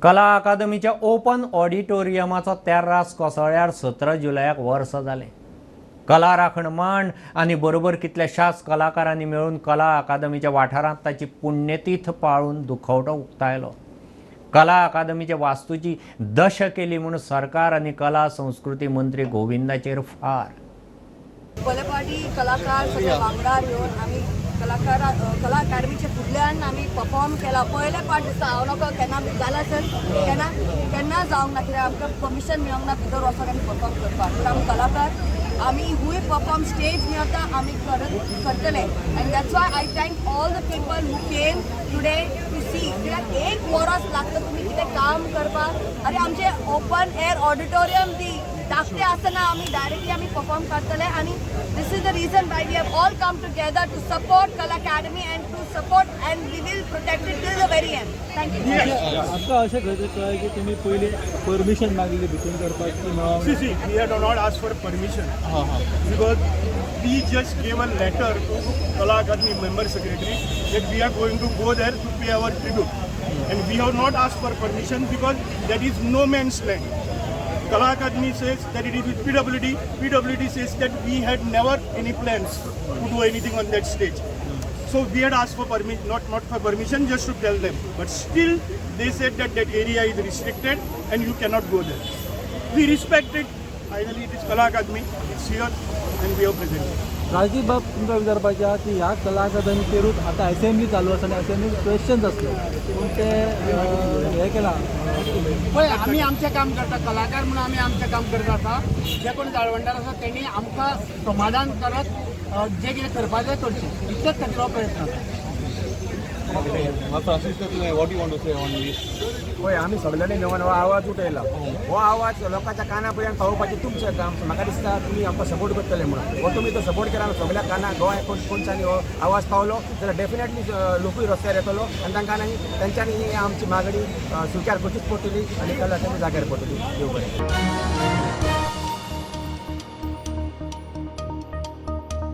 कला अकादमीच्या ओपन ऑडिटोरियमाचो तेर्रास कोसळ्यार 17 जुलयाक वर्स जालें. कला राखण मांड आनी बरोबर कितल्याशाच कलाकारांनी मेळून कला अकादमीच्या वाठारांत ताची पुण्यतीथ पाळून दुखवटो उक्तायलो. कला अकादमीच्या वास्तूची दशा केली म्हूण सरकार आनी कला संस्कृती मंत्री गोविंदाचेर फार. पयले फावटी कलाकार सगळे वांगडार येवन आमी कलाकार कला अकादमीच्या फुडल्यान आमी परफॉर्म केला. पयले फावट दिसता. हांव नकळो केन्ना जालां सर, केन्ना केन्ना जावंक ना, कित्याक आमकां परमिशन मेळोंक ना भितर वचोन आमी परफॉर्म करपाक. पूण आमी कलाकार, आमी हुंय परफॉर्म स्टेज मेळटा आमी करत करतले and that's why I thank all the people who came today to see, कित्याक एक वरस लागता तुमी कितें काम करपाक. आनी आमचें ओपन एअर ऑडिटोरियम ती धाकटे आसतना आमी डायरेक्टली आमी परफॉर्म करतले आनी this is the reason why we have all come together to support Kala Academy and to support and we will protect it till the very end. Thank you. आमकां अशें खंय तरी कळ्ळें की तुमी पयलीं परमिशन मागलेली भितून करपाक की मेळोंक. See, we had not asked for permission because we just gave a letter to Kala Academy member secretary that we are going to go there to pay our tribute. And we have not asked for permission because that is no man's land. Kala Academy says that it is with PWD. PWD says that we had never any plans to do anything on that stage. So we had asked for permission, not for permission, just to tell them. But still, they said that that area is restricted and you cannot go there. We respect it. Finally, it is Kala Academy. It's here and we are present. Rajdeep बाब, तुमकां विचारपाचें आहा की ह्या कला अकादमीचेरूच आतां assembly चालू आसा आनी असेंब्ली क्वेश्चन्स आसले पूण ते हें केलां. पळय, आमी आमचें काम करता. कलाकार म्हणून आमी आमचें काम करत आसा. जे कोण जाळवणदार आसा तेणी आमकां समाधान करत जें कितें करपाचें करचें, इतलेच खातीर हो प्रयत्न आसा. What you want to say on this? पळय, आमी सगळ्यांनी मेळून हो आवाज उठयला. हो आवाज लोकांच्या काना पर्यंत पावोवपाचें तुमचें काम. म्हाका दिसता तुमी आमकां सपोर्ट करतले म्हणून. हो तुमी तो सपोर्ट केला, सगळ्या काना गोंय कोणच्यानी हो आवाज पावलो जाल्यार डेफिनेटली लोकूय रस्त्यार येतलो आनी तांकां तेंच्यांनी ही आमची मागणी स्विकार करचीच पडटली आनी कला अकादमी जाग्यार पडटली. देव बरें.